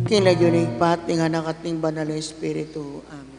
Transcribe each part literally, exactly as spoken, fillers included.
King lagyu ning Ibpa, ning Anak, at ning Banal a Espiritu. Amen.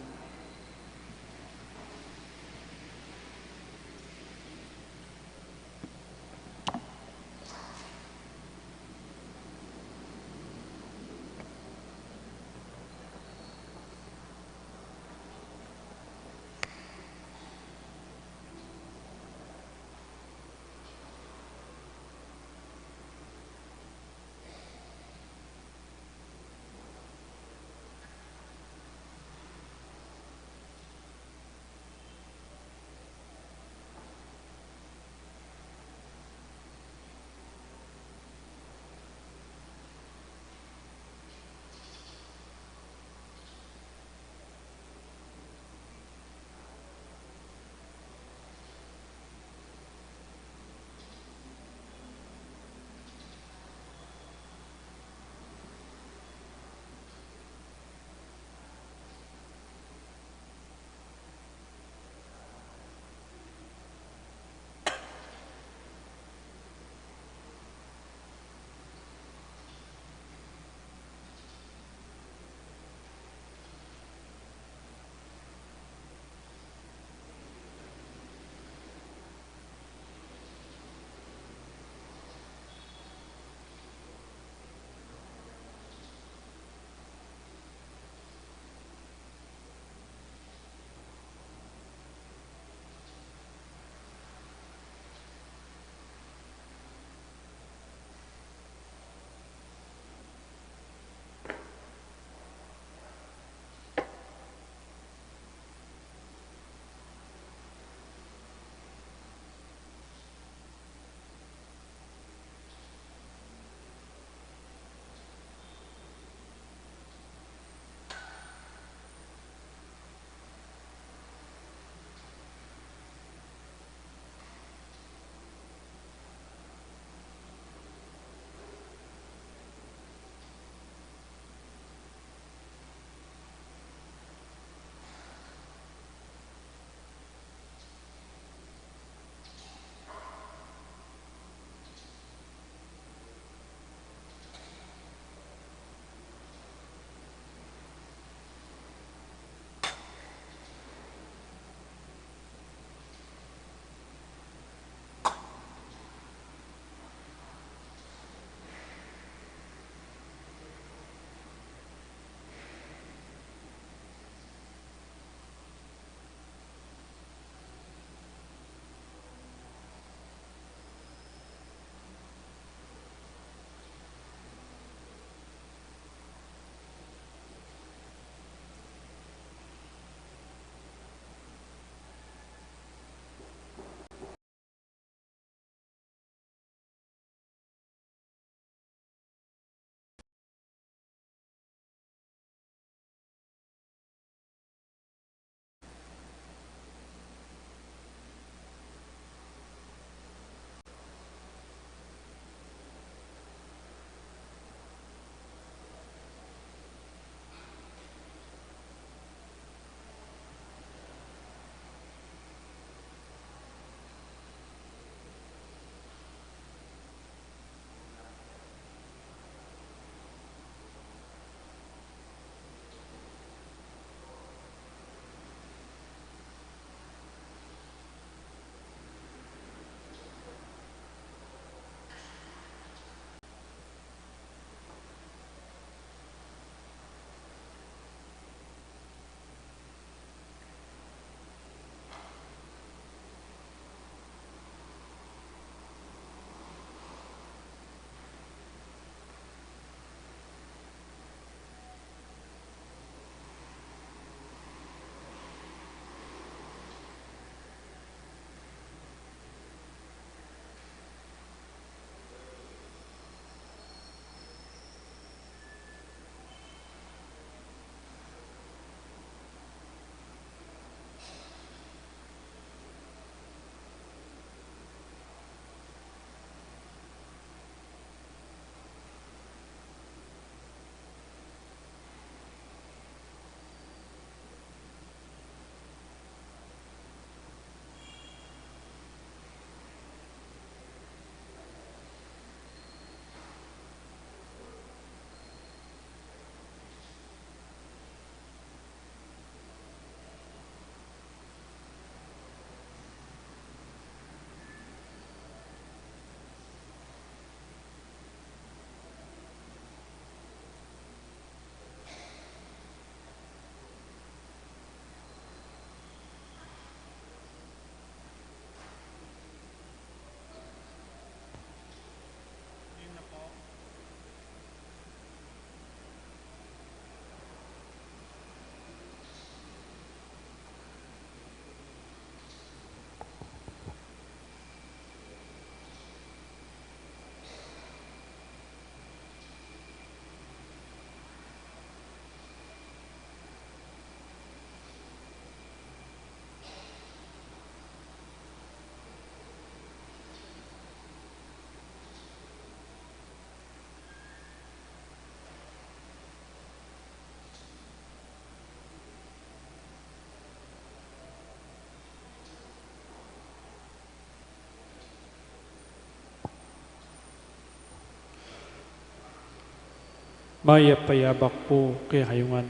Mayap a yabak pu kekayu ngan.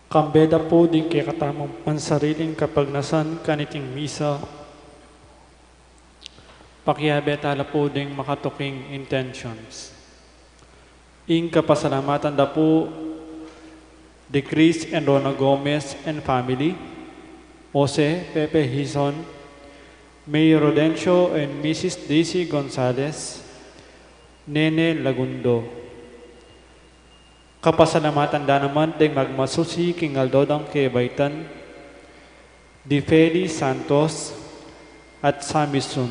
Kambe da pu ding kekatamung pansariling kapagnasan kaniting misa, pakiabe tala pu ding makatuking intentions. Ing kapasalamatan da pu di Chris and Rona Gomez and family, Jose Pepe Hizon, Mayor Rodencio and Missus Daisy Gonzalez, Nene Lagundo. Kapasalamatan da naman ding magmasusi king aldo dang kebaitan, di Feli Santos at Sammy Sun.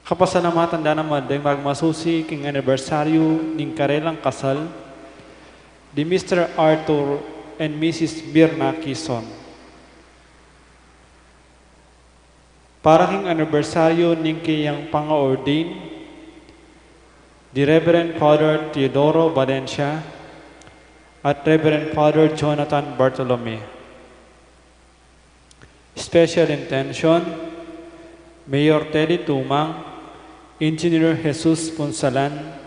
Kapasalamatan da naman ding magmasusi king anibersaryu ning karelang kasal, di Mister Arthur and Missus Mirna Kison. Para king anibersaryu ning keyang panga-ordain, di Reverend Father Teodoro Valencia at Reverend Father Jonathan Bartolome. Special intention, Mayor Teddy Tumang, Engineer Jesus Punsalan,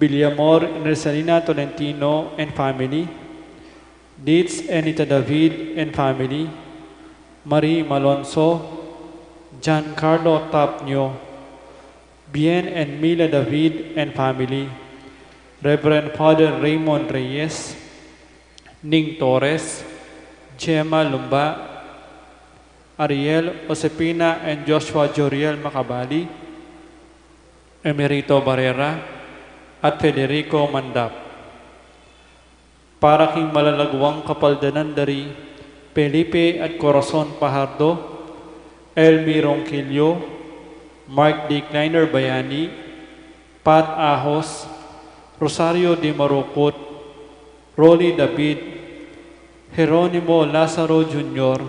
Villamor and Rosalina Tolentino and family, Dietz and Nita David and family, Marie Malonzo, Giancarlo Tapnio, Bien and Mila David and family, Reverend Father Raymond Reyes, Ning Torres, Gemma Lumba, Ariel, Josefina and Joshua Joriel Macabali, Emerito Barrera, at Federico Mandap. Para king malalaguang kapaldanan da ri Felipe at Corazon Pajardo, Elmi Ronquillo, Mark D. Kleiner Bayani, Pat Ahos, Rosario D. Marucut, Rolly David, Jeronimo Lazaro Junior,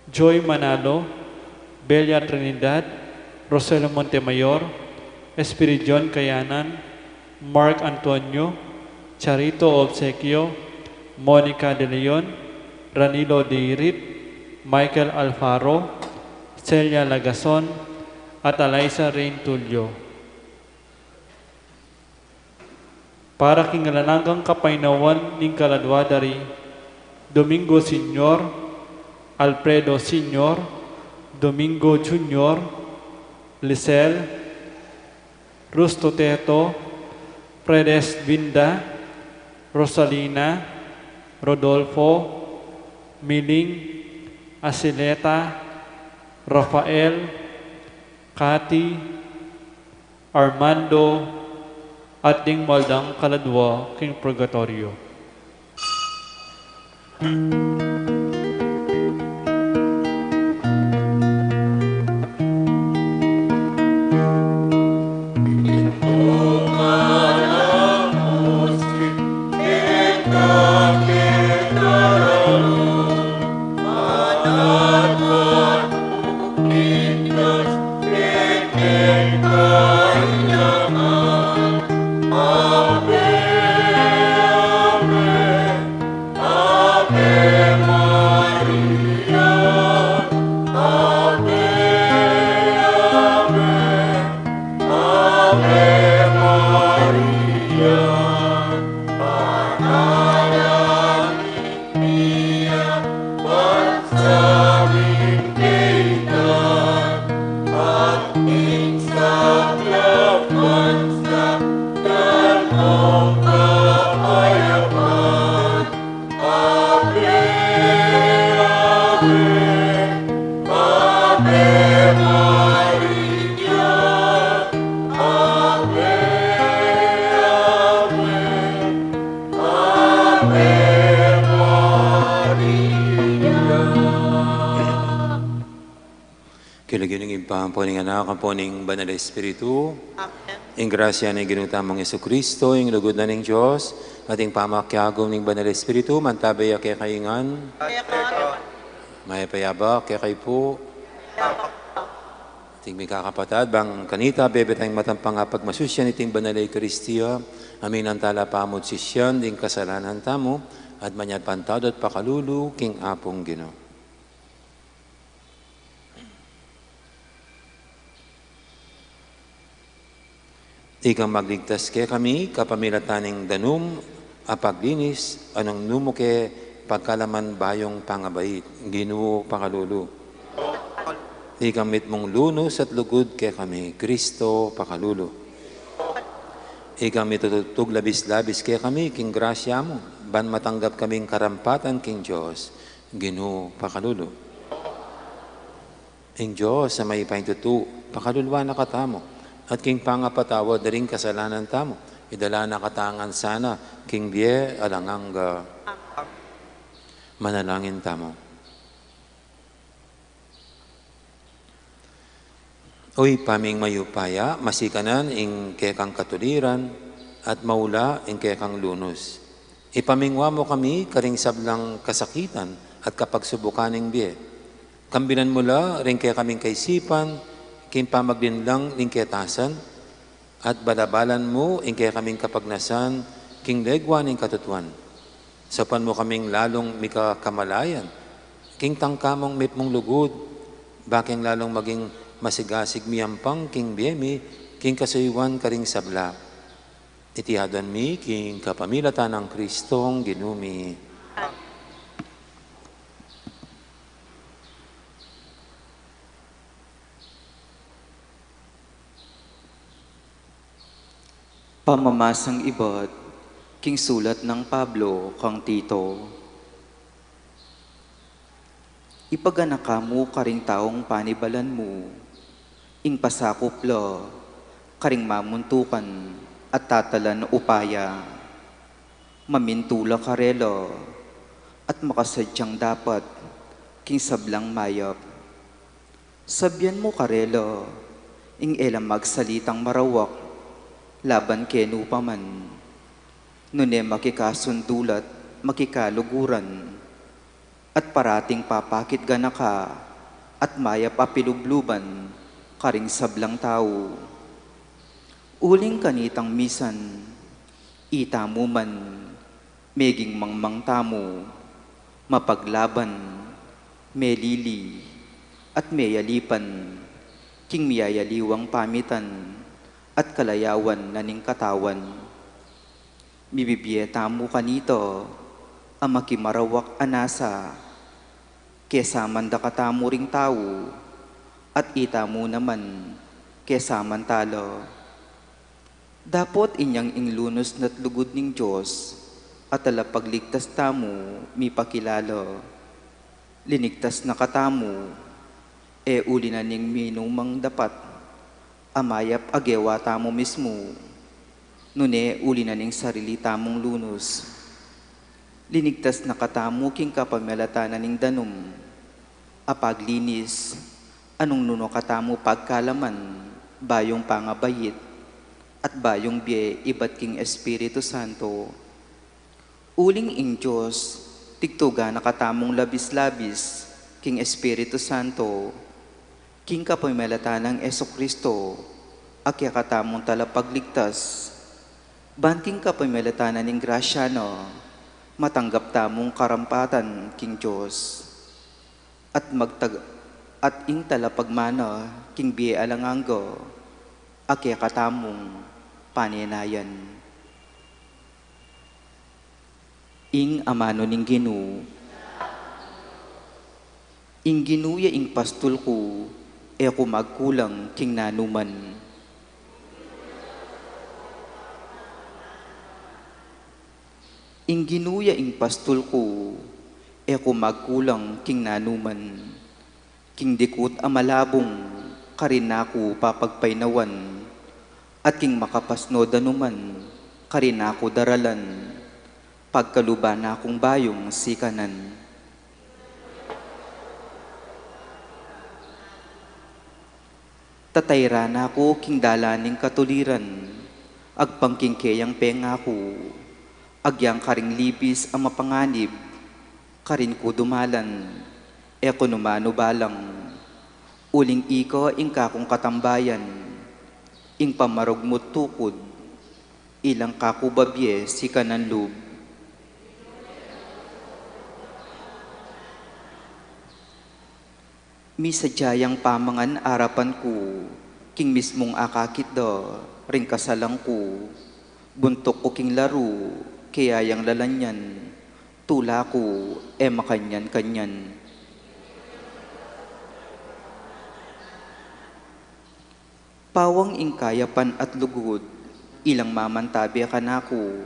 Joy Manalo, Belia Trinidad, Rosel Montemayor, Espiridion Kayanan, Mark Antonio, Charito Obsequio, Monica De Leon, Ranilo Dirit, Michael Alfaro, Celia Lagason, at Eliza Rain Tulio. Para king alang anggang kapainawan ning kaladua da ri Domingo Senior, Alfredo Senior, Domingo Junior, Lisel, Rusto Teto, Fredes Vinda, Rosalina, Rodolfo, Miling, Asileta, Rafael, Cathy, Armando, at ding maldang kaladua king purgatoryo. King lagyu ning Ibpa, ampo ning Anak, ampo ning Banal a Espiritu. Amen. Ing grasya ning Ginu tamung Jesucristo, ing lugud na ning Dios, at ing pamakiagum ning Banal a Espiritu, mantabe ya kekayu ngan. Mayap a yabak kekayu pu. Ating mikakapatad, bang kanita bebe tang matampang a pagmasusyan iting Banal a Eukaristia, aminan tala pamu at sisyan ding kasalanan tamu, at manyawad pang tawad at pakalulu king Apung Ginu. Ikang magligtas kekami kapamilatan ning danum a paglinis a nung nu mu ke pagkalaman bayung pangabait. Ginu, pakalulu. Ikang mitmung lunus at lugud kekami, Kristo, pakalulu. Ikang mitutugtug labis-labis kekami king grasya mu, ban matanggap kaming karampatan king Dios. Ginu, pakalulu. Ing Dios a mayupayang tutu, pakaluluan na katamu, at king pangapatawad da ring kasalanan tamu, idala na katamu ngan sana king bie alang angga. Manalangin tamu. O Ibpa ming mayupaya, masikanan ing kekang katuliran at maula ing kekang lunus. Ipamingwa mu kami karing sablang kasakitan at kapagsubukan ning bie. Kambilan mu la ring kekaming kaisipan king pamaglinlang ning ketasan at balabalan mu ing kekaming kapagnasan king legwa ning katutuan. Saupan mu kaming lalung mika kamalayan king tangka mung mitmung lugud, ba keng lalung maging masigasig mi ampang king bie mi king kasuyuan karing sabla. Iti aduan mi king kapamilatan nang Kristong Ginu mi. Pamamasang ibat king sulat nang Pablo kang Tito. Ipaganaka mu karing taung panibalan mu ing pasakup la karing mamuntukan at tatalan upaya. Mamintu la karela at makasadyang dapat king sablang mayap. Sabian mu karela ing e la magsalitang marawak laban kenu pa man, nune makikasundu la't makikaluguran, at parating papakit ganaka at mayap a pilubluban karing sablang tau. Uling kanitang misan, itamu man meging mangmang tamu, mapaglaban, melili, at meyalipan king miyayaliwang pamitan at kalayawan na ning katawan. Mibibie tamu kanita a makimarawak a nasa, kesaman da katamu ring tau, at itamu naman kesaman tala. Dapot inyang ing lunus na't lugud ning Dios a Talapagligtas tamu mipakilala. Linigtas na katamu, e uli na ning minumang dapat a mayap a gewa tamu mismu, nune uli na ning sarili tamung lunus. Linigtas na katamu king kapamilatan na ning danum a paglinis, a nung nunu katamu pagkalaman bayung pangabait at bayung bie ibat king Espiritu Santo. Uling ing Dios, tigtugan na katamung labis-labis king Espiritu Santo, king kapamilatan nang Jesucristo, a kekatamung Talapagligtas, ban king kapamilatan na ning grasya na, matanggap tamung karampatan king Dios. At magtag-, at ing talapagmana king bie alang angga, a kekatamung panenayan. Ing amanu ning Ginu. Ing Ginu ya ing pastul ku, e ku magkulang king nanuman. Ing Ginu ya ing pastul ku, e ku magkulang king nanuman. King dikut a malabung, karin na ku papagpainawan, at king makapasno danuman, karin na ku daralan, pagkaluban na kung bayung sikanan. Tatairan na ku king dalan ning katuliran, agpang king keyang pengaku, agyang karing libis a mapanganib, karin ku dumalan, e ku numanu balang, uling ika ing kakung katambayan, ing pamarugmut tukud, ilang kaku babie sikanan lub. Misadya yang pamangan arapan ku, king mismung akakit da, ring kasalan ku, buntuk ku king laru, kaya yang lalanyan, tula ku, e makanyan-kanyan. Pawang ing kayapan at lugud, ilang mamantabe kanaku,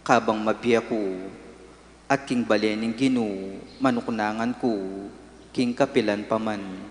kabang mabie ku, at king bale ning Ginu, manuknangan ku, king kapilan pa man.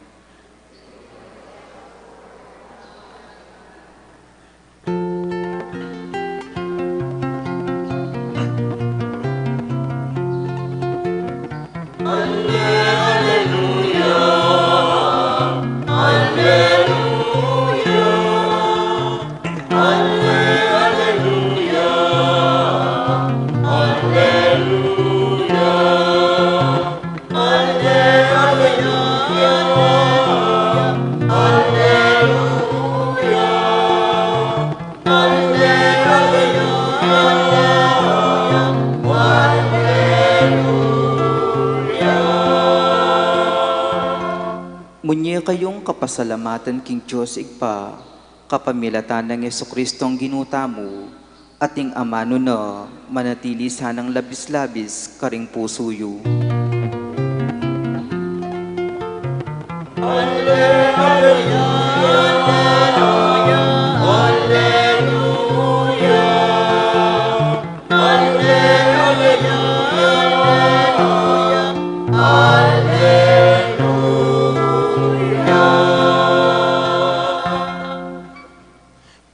Munye kayung kapasalamatan king Dios Ibpa, kapamilatan nang Jesucristong Ginu tamu, at ing amanu na manatili sanang labis-labis karing pusu yu.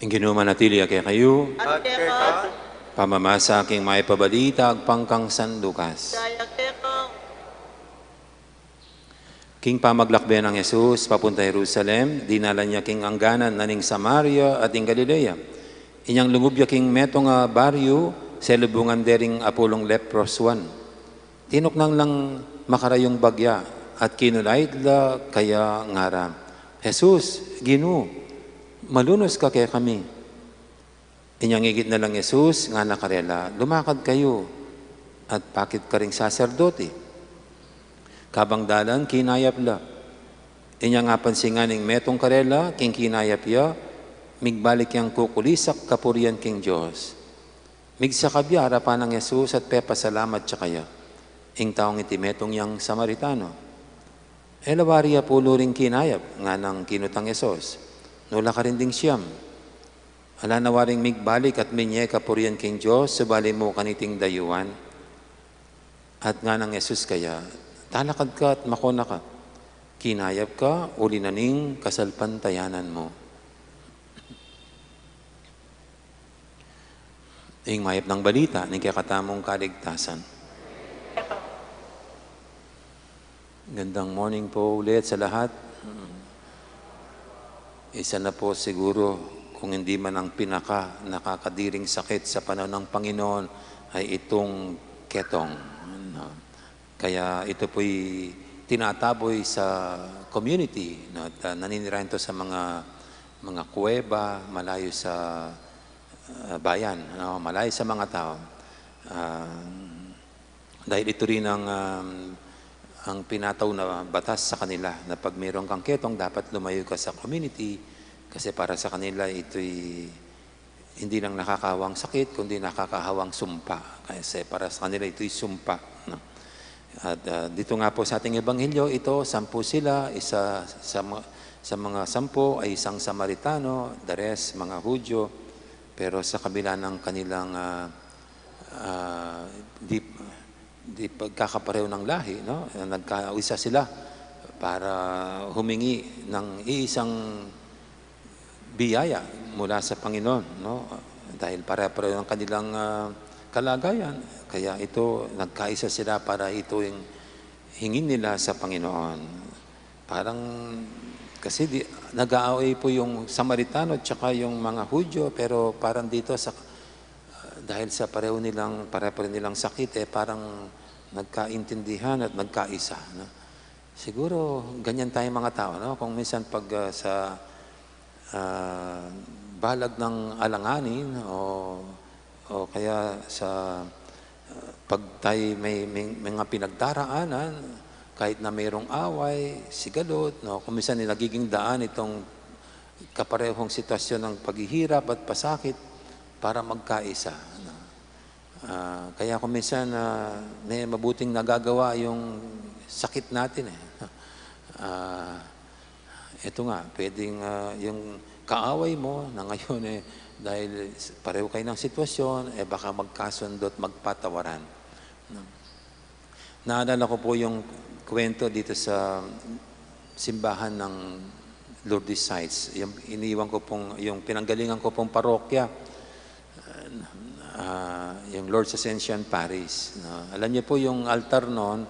Ing Ginu manatili ya kekayu. At keka. Pamamasa king mayap a balita agpang kang San Lucas. Daya keka. King pamaglakbe nang Jesus papunta Jerusalem, dinalan ya king angganan na ning Samaria at ing Galilea. Inyang lungub ya king metung a baryu, selubungan de ring apulung leproswan. Tinuknang lang makarayung bagya at kinulait la kaya ngara, "Jesus, Ginu, malunus ka kekami." Inyang igit na lang Jesus, ngana karela, "Lumakad kayu at pakit karing saserdote." Kabang dalan, kinayap la. Inyang apansin ngan ning metung karela king kinayap ya, migbalik yang kukulisak kapurian king Dios. Migsakab ya arapan nang Jesus at pepasalamat ya kaya ing taung iti, metung yang Samaritano. E la wari apulu ring kinayap, nganang kinutang Jesus, "Nu la karin ding siam?" Ala na waring migbalik at minye kapurian king Dios, subali mu kaniting dayuan. At nganang Jesus kaya, "Talakad ka at makuna ka. Kinayap ka, uli na ning kasalpantayanan mu." Ing mayap nang balita ning kekatamung kaligtasan. Gandang morning po ulit sa lahat. Isa na po siguro, kung hindi man ang pinaka nakakadiring sakit sa panahon ng Panginoon, ay itong ketong, no? Kaya ito po'y tinataboy sa community, no? At, ah, naninirahan ito sa mga, mga kuweba, malayo sa, ah, bayan, no? Malayo sa mga tao. Ah, dahil ito rin ang, um, ang pinataw na batas sa kanila, na pag meron kang ketong, dapat lumayo ka sa community, kasi para sa kanila, ito'y hindi lang nakakahawang sakit, kundi nakakahawang sumpa. Kasi para sa kanila, ito'y sumpa, no? At, ah, dito nga po sa ating ebanghelyo, ito, sampu sila, isa sa ma-, sa mga sampu ay isang Samaritano, the rest, mga Hudyo, pero sa kabila ng kanilang, ah, ah, di, di pagkakapareho ng lahi, no? Nagkaisa sila para humingi ng iisang biyaya mula sa Panginoon, no? Dahil pare-pareho ang kanilang, ah, kalagayan, kaya ito, nagkaisa sila para ito yung hingin nila sa Panginoon. Parang, kasi di, nag-aaway po yung Samaritano at saka yung mga Hudyo, pero parang dito sa, ah, dahil sa pareho nilang, pare-pareho nilang sakit, eh, parang nagkaintindihan at nagkaisa, no? Siguro ganyan tayong mga tao, no? Kung minsan pag, ah, sa, ah, balag ng alanganin o, o kaya sa, ah, pag tayo may, may, may mga pinagdaraanan, kahit na mayroong away, sigalot, no? Kung minsan nagiging daan itong kaparehong sitwasyon ng paghihirap at pasakit para magkaisa, no? Ah, kaya kung minsan, ah, may mabuting nagagawa yung sakit natin, eh. Ah, eto nga, pwedeng, ah, yung kaaway mo na ngayon, eh, dahil s-, pareho kayo ng sitwasyon, eh, baka magkasundo at magpatawaran, no? Naalala ko po yung kwento dito sa simbahan ng Lourdes Sites. Yung iniwan ko pong, yung pinanggalingan ko pong parokya, ah, yung Lourdes Ascension Parish, no? Alam niyo po yung altar noon,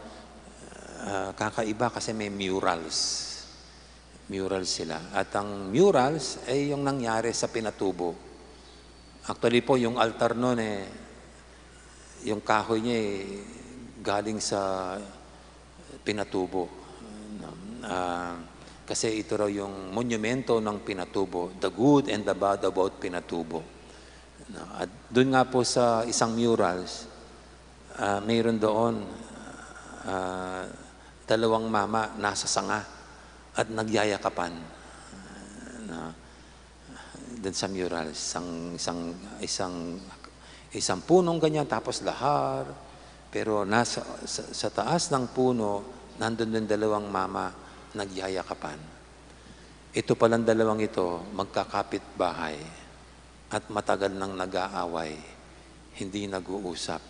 ah, kakaiba kasi may murals. Murals sila. At ang murals ay yung nangyari sa Pinatubo. Actually po, yung altar noon, eh, yung kahoy niya, eh, galing sa Pinatubo. Ah, kasi ito raw yung monumento ng Pinatubo, the good and the bad about Pinatubo. No, at dun nga po sa isang murals, ah, mayroon doon, ah, dalawang mama nasa sanga at nagyayakapan. No? Dun sa mural, isang, isang, isang, isang punong ganyan, tapos lahar, pero nasa, sa, sa taas ng puno, nandun yung dalawang mama nagyayakapan. Ito palang dalawang ito, magkakapit bahay at matagal nang nag-aaway, hindi nag-uusap.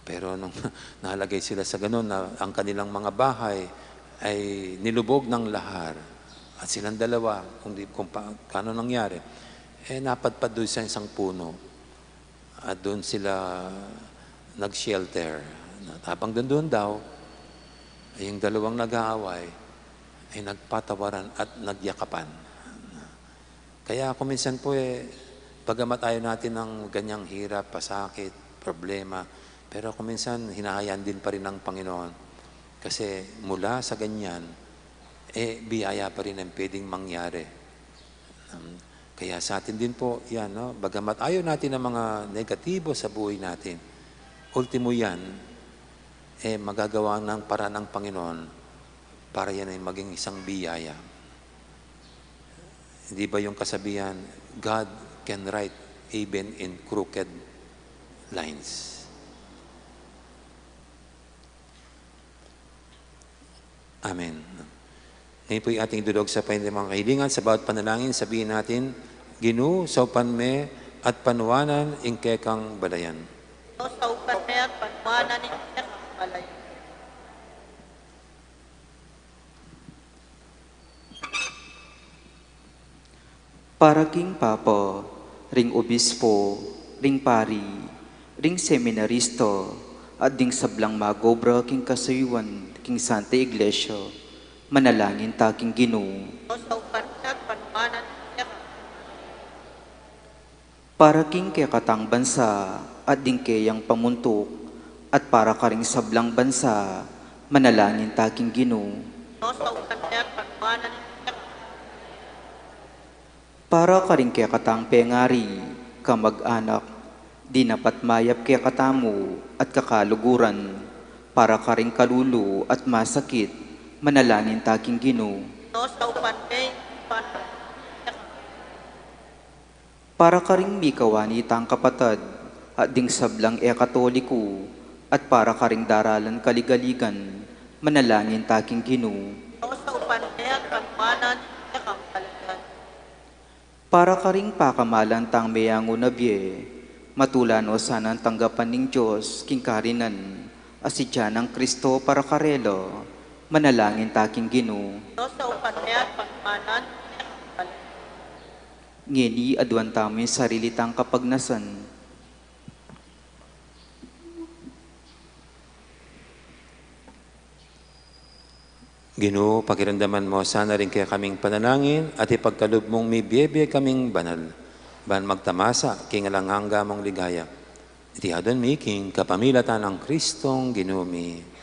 Pero nung nalagay sila sa ganun, na ang kanilang mga bahay ay nilubog ng lahar, at silang dalawa, kung di, kung pa-, paano nangyari, eh, napadpad doon sa isang puno. At doon sila nag-shelter. At habang doon daw, ay yung dalawang nag-aaway ay nagpatawaran at nagyakapan. Kaya kung minsan po, eh, bagamat ayaw natin ng ganyang hirap, pasakit, problema, pero kung minsan hinahayaan din pa rin ng Panginoon. Kasi mula sa ganyan, eh, biyaya pa rin ang pwedeng mangyari. Um, kaya sa atin din po, yan, no? Bagamat ayaw natin ang mga negatibo sa buhay natin, ultimo yan, eh, magagawa ng paraan ng Panginoon para yan ay maging isang biyaya. Di ba yung kasabihan, "God can write even in crooked lines." Amen. Ngayon po'y ating idudog sa paintimang kahilingan sa bawat panalangin. Sabihin natin, "Ginu, saupan me at panuanan ing kekang balayan." Ginu, saupan me at panuanan ing kekang balayan. Para king Papa, ring Obispo, ring Pari, ring Seminarista, at ding sablang mag-obra king kasuyuan king Santa Iglesia, manalangin ta king Ginu. Para king kekatang bansa, at ding keyang pamuntuk, at para karing sablang bansa, manalangin ta king Ginu. Para karing kekatang pengari, kamag-anak, dinapat mayap kekatamu at kakaluguran, para karing kalulu at masakit, manalangin ta king Ginu. Para karing mikawani tang kapatad, at ding sablang e-Katoliku, at para karing daralan kaligaligan, manalangin ta king Ginu. Para karing pakamalan tang meyangu na bie, matula no sanang tanggapan ning Dios king karinan, a sidya nang Kristo para karela, manalangin ta king Ginu. Ngeni, aduan tamu ing sarili tang kapagnasan. Ginu, pakiramdaman mu sana ring kekaming panalangin at ipagkalub mung mibie-bie kaming banal, ban magtamasa king alang angga mung ligaya. Iti adwan mi king kapamilatan nang Kristong Ginu mi.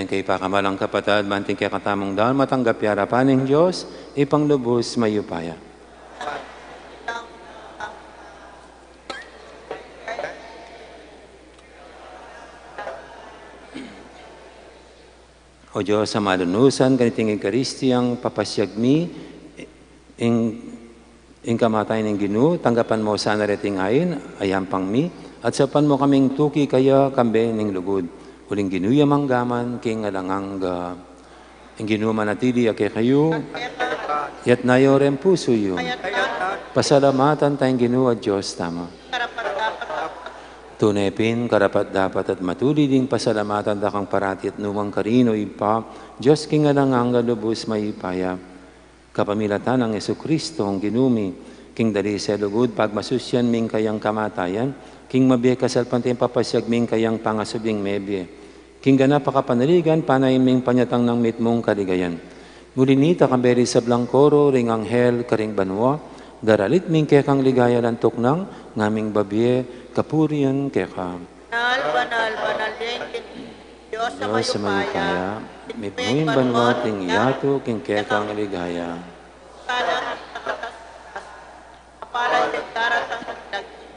Kaya pakamalan, kapatad, ban king kekatamung daun matanggap ya ing arapan ning Dios, Ibpang lubus mayupaya. O Dios a malunusan, kaniting Eukaristiang papasyag mi, ing, ing kamatayan ning Ginu, tanggapan mu sana reting ain a yampang mi, at saupan mu kaming tuki kaya kambe ning lugud. Uling Ginu ya manggaman king alang angga. Ing Ginu manatili ya kekayu. Iyatas yu ring pusu yu. Pasalamatan taya ing Ginu a Dios tamu. Tune pin, karapat-dapat at matulid ing pasalamatan da kang parati at nukarin man, O Ibpa, Dios king alang angga, lubus mayupaya. Kapamilatan nang Jesucristo, Ginu mi, king dalise lugud pagmasusyan mi ing kayang kamatayan, king mabie kasalpantayanan papasyag mi ing kayang pangasubling mebie, king ganap a kapanaligan, panayan ming panyatang ning mitmung kaligayan. Uli nita, kambe ring sablang koro ring anghel karing banua, daralit mi ing kekang ligaya, lantuk nang ngaming babie kapurian keka. Banal, banal, banal ya ing Ginu, Dios a mayupaya. Mitmu ing banua at ing yatu king kekang ligaya. Kapalan ing daratang king lagyu.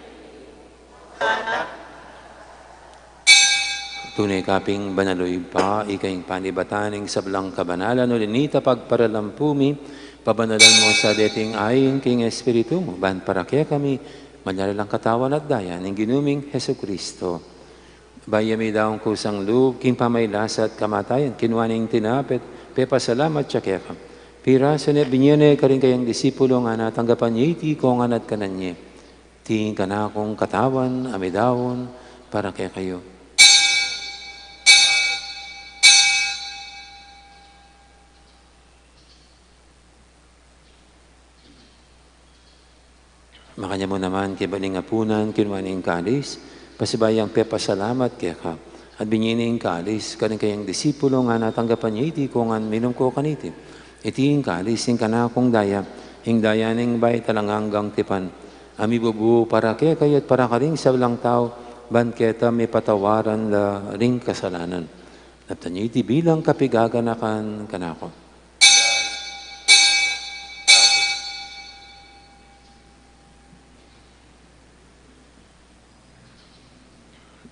Tune ka pin banal, O Ibpa, ika ing panibatan ning sablang kabanalan. Uli nita, pagparalampu mi, pabanalan mu sa deting ain king Espiritu mu, ban para kekami maging la ring katawan at daya ning Ginu ming Jesucristo. Bayu ya midaun kusang lub king pamagkasakit at kamatayan, kinua ne ing tinape, pepasalamat ya keka, pirasu ne, binie ne karing kayang disipulo, ngana, tanggapan ye iti kongan at kanan ye. Iti ing kanakung katawan a midaun para kekayu. Makanyan mu naman, kaybat ning apunan, kinua ne ing kalis, pasibayu yang pepasalamat keka, at binie ne ing kalis karing kayang disipulo, ngana, tanggapan ye iti kongan, minum ko kaniti. Iti ing kalis ning kanakung daya, ing daya ning bayu at alang anggang tipan, a mibubu para kekayu at para karing sablang tau, ban keta mipatawaran la ring kasalanan. Daptan ye iti bilang kapaganakan kanaku.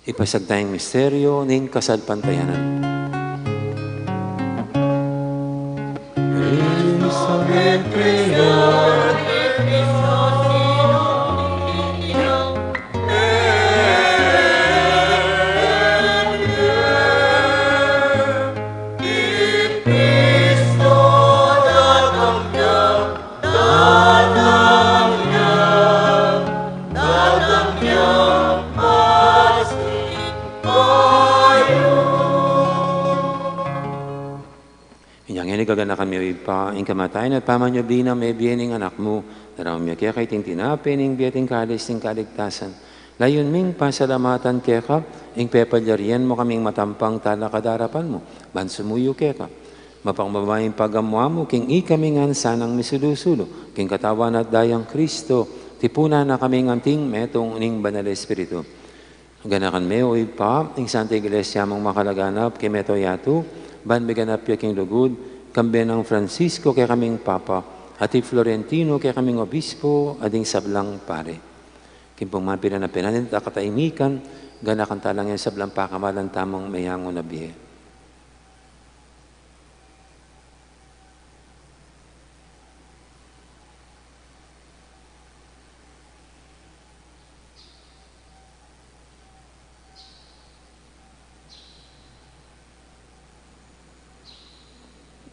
Ipasiag taya ing misteryu ning kasalpantayanan. Inya ngeni gaganakan mi, O Ibpa, ing kamatayan at pamanyubli nang mebie ning Anak mu, daraun mi keka iting tinape ning bie at ing kalis ning kaligtasan. Layun ming pasalamatan keka ing pepalyarian mu kaming matampang talakad king arapan mu, ban sumuyu keka. Mapagmababa ing pagamu-amu king ikami ngan sanang misulu-sulu king katawan at daya nang Kristo, tipunan na kaming anting metung ning Banal a Espiritu. Ganakan me, O Ibpa, ing Santa Iglesia mung makalaganap king mabilug a yatu, ban miganap ya king lugud, kambe nang Francisco kekaming Papa, at i Florentino kekaming Obispo, at ding sablang pari. King pung mapilan a pinaninta katahimikan, ganakan tala ngan ing sablang pakamalan tamung meyangu na bie.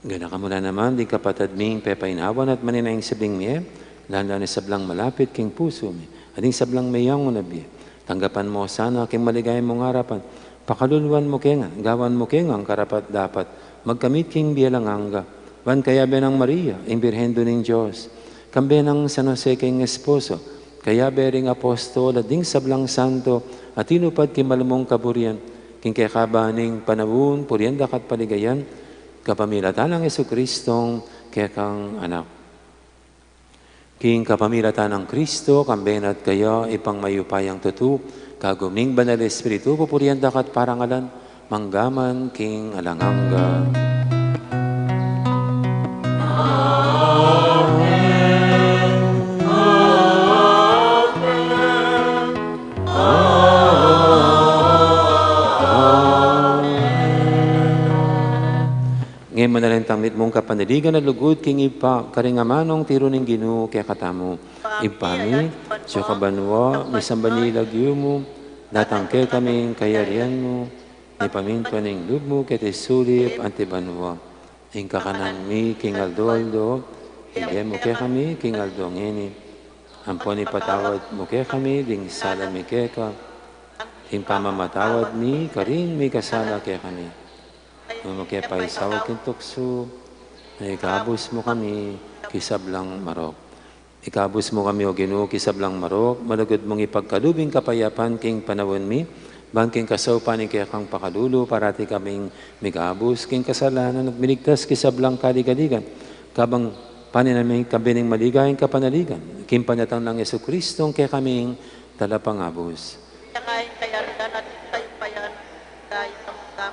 Ganakan mu la naman ding kapatad ming pepainawan at manenaya ing sablang mie, lalu na ing sablang malapit king pusu mi, at ding sablang meyangu na bie. Tanggapan mu la sana king maligaya mung arapan, pakaluluan mu ke ngan, gawan mu ke ngan karapat-dapat magkamit king bie alang angga, ban kayabe nang Maria, ing Birhen Indu ning Dios, kambe nang San Jose king esposo, kayabe ring apostol at ding sablang santo a tinupad king malugud mung kaburian, king kekaba ning panaun, purian da ka at paligayan, kapamilatan nang Jesucristong kekang Anak. King kapamilatan nang Kristo, kambe na at kaya, Ibpang mayupayang tutu, kagum ning Banal a Espiritu, pupurian da ka at parangalan, mangga man king alang angga. Ngeni manalangin tang mitmung kapanaligan a lugud king Ibpa, karing amanung tiru ning Ginu kekatamu. Ibpa mi, atsu ka banua, misamban ya ing lagyu mu, datang kekami ing kayarian mu, mipamintuan ing lub mu keti sulip anti banua. Ing kakanan mi king aldo-aldo, ibie mu kekami king aldo ngeni. Ampon ipatawad mu kekami ding sala mi keka, ing pamamatawad mi karing mikasala kekami. E mu ke paisaul king tuksu, nune ikabus mu kami king sablang marok. Ikabus mu kami, O Ginu, king sablang marok, malugud mung ipagkalub ing kapayapan king panaun mi, ban king kasaupan ning kekang pakalulu, parati kaming mikabus king kasalanan at miligtas king sablang kaligaligan. Kabang panenayan mi ing kabining maligayang kapanaligan king panyatang nang Jesucristo, ing kekaming Talapangabus. Kaya kayarian at kayupayan, dahil ang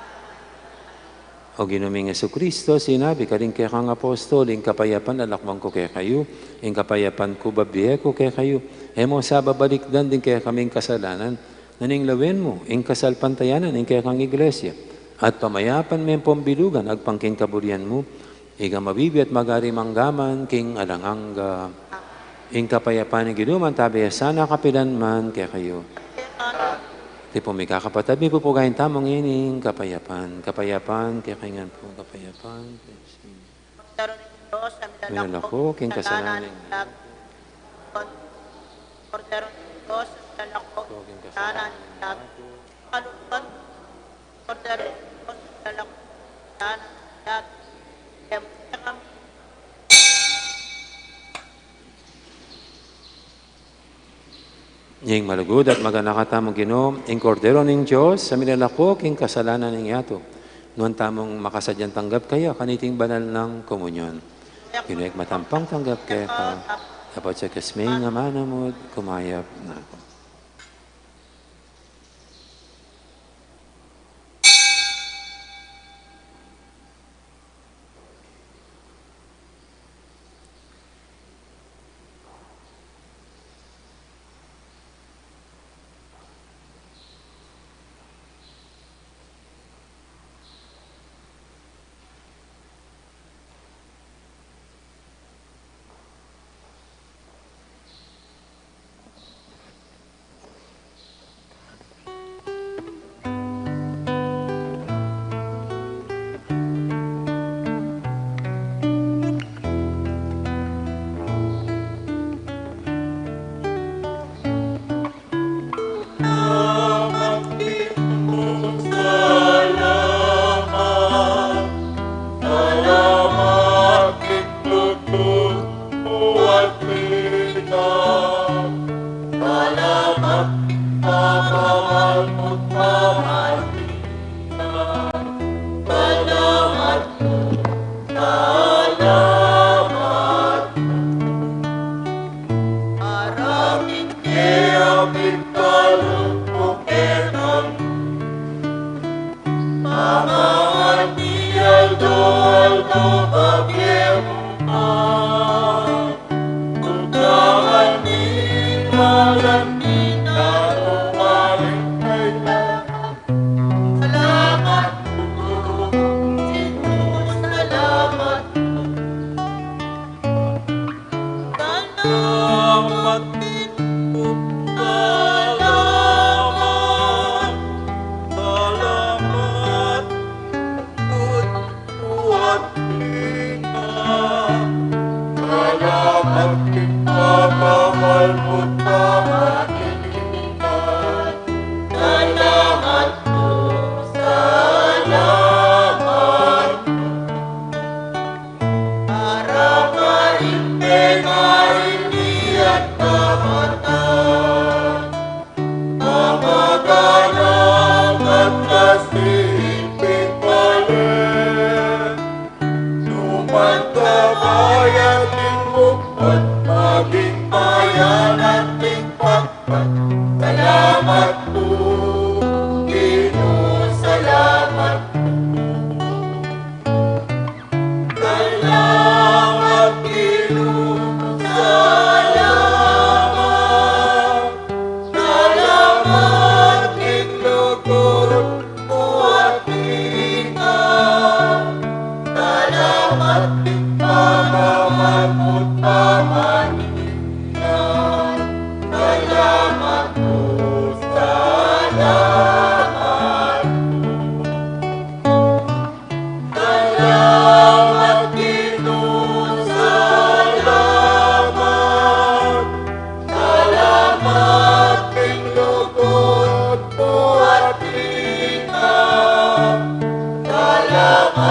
O Ginu ming Jesucristo, sinabi karing kekang apostol, ing kapayapan lalakwan ku kekayu, ing kapayapan ku babie ku kekayu. E mu sa babalikdan ding kekaming kasalanan, nune lawen mu ing kasalpantayanan ning kekang Iglesia, at pamayapan me ampon bilugan agpang king kaburian mu, ika a mabibie at magari mangga man king alang angga. Ing kapayapan ning Ginu mantabe ya sana kapilan man kekayu. Iti pu, mikakapatad, mipupugayan tamu ngeni ing kapayapan. Kapayapan kekayu ngan pu, kapayapan. Minalako king kasalanan ning Kordero ning Dios, minalako king kasalanan ning Kordero ning Dios, minalako king kasalanan ning Ing malugud at maganaka tamung Ginu, ing Kordero ning Dios, a minalako king kasalanan ning yatu. Nuan tamung makasadyang tanggap kaya kaniting banal nang komunyon. Ginu, ikmat ampang tanggap keka, dapot sa kasming amanu mu, kumayap na ku.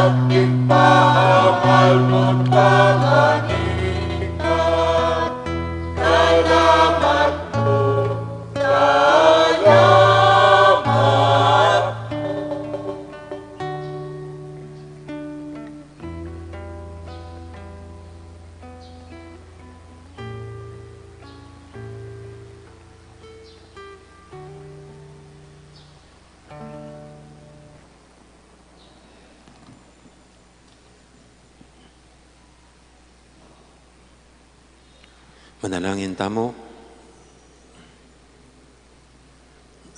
Ipaamal mu kanita, salamat pu, salamat pu. Manalangin tamu.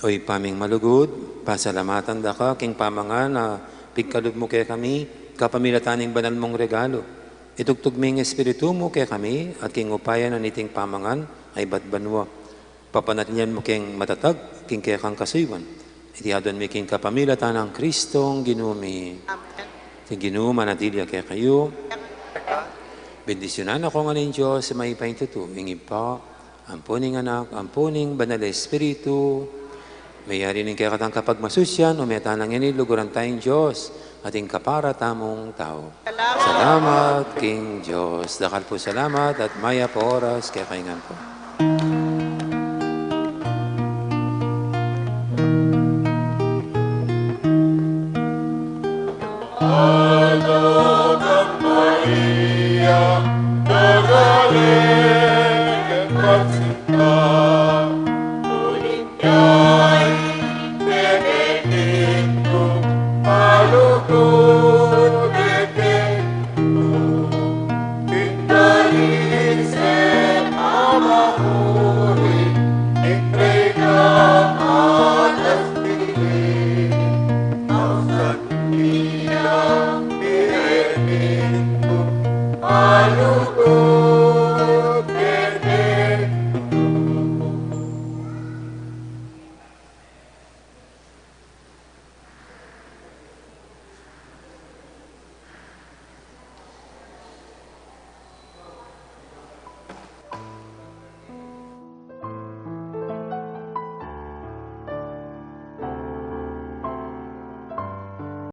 O Ibpa ming malugud, pasalamatan da ka king pamangan a pigkalub mu kekami kapamilatan ning banal mung regalo. Itugtug mu ing Espiritu mu kekami at king upaya na niting pamangan a ibat banua, papanatilian mu keng matatag king kekang kasuyuan. Iti aduan mi king kapamilatan nang Kristong Ginu mi. Amen. Ing Ginu manatili ya kekayu. Bendisyunan na kayu ngan ning Dios a mayupayang tutu, ing Ibpa, ampo ning Anak, ampo ning Banal a Espiritu. Meyari ning kekatang kapagmasusyan, ume tana ngeni luguran taya ing Dios at ing kapara tamung tau. Salamat. Salamat king Dios. Dakal pung salamat at mayap a oras kekayu ngan pu.